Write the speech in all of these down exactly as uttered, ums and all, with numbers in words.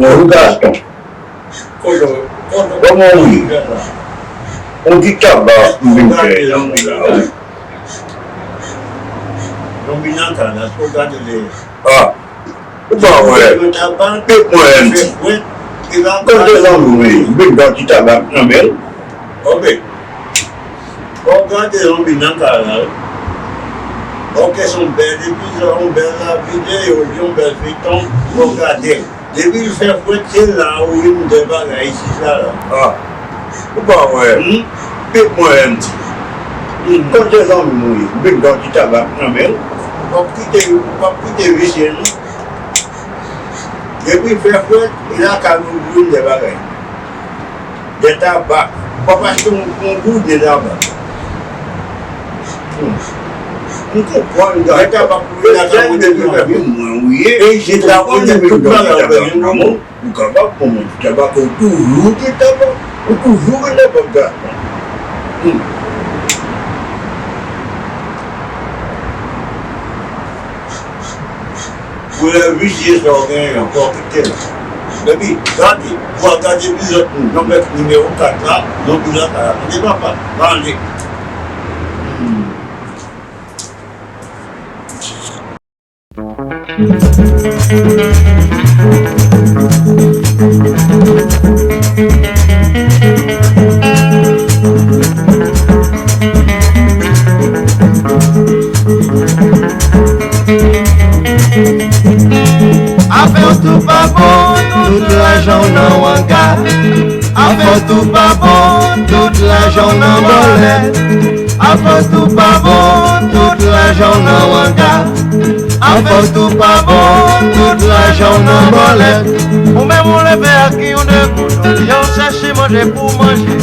Yon gason. Kòman ou ye? Yon ti taba m vin fè nan men la, wi. Ah, ou pa wè? Pèp mwen, M T. Kote zanmi w ye? M vin fè yon ti taba nan men l. Fò w gade zanmi nan kay la, wi. Fò w kè se yon bèl epizòd, yon bèl videyo, yon bèl feyton, fò w gade l. Depi l fè fwèt, se la ou jwenn de bagay isit la, la. Ah, ou pa wè? Pèp mwen, M T. Kote zanmi w ye? M vin fè yon ti taba nan men l. W ap kite, w ap kite visye, non? Depi l fè fwèt, e lakay ou jwenn de bagay. De tabak. W ap achte yon, yon gouden tabak. Hmm. M konprann, gade. De tabak pou jwenn lakay ou jwenn de bagay. Mwen, wi. E isit la, ou jwenn tout bagay ou bezwen nan men w. Ou kapab pran yon ti tabak, ou toujou gen tabak. Ou toujou gen tabak, gade. Hmm. Pou lè visye sa w genyen an, fò w kite l. Epi, gade, w a gade epizòd, non, mèt nimewo kat la, non, pi la, ka la. Tande papa, tande. Hmm. Afè w tou pa bon, tout lajan w nan wanga. Afè w tou pa bon, tout lajan w nan bòlèt. Afè w tou pa bon, tout lajan w nan wanga. Afè w tou pa bon, tout lajan w nan bòlèt. Ou menm ou leve ak yon de goud, olye w chèche manje pou manje.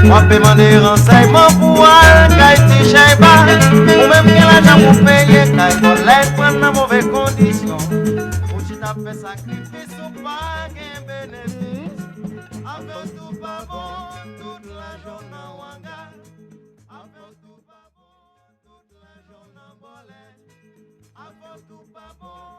W ape mande ransèyman pou w al kay ti chèyba. Ou menm gen lajan pou peye kay bòlèt, pran nan move kondisyon. Ou chita ap fè sakrifis, ou pa gen benefis. Afè w tou pa bon, tout lajan w nan wanga. Afè w tou pa bon, tout lajan w nan bòlèt. Afè w tou pa bon,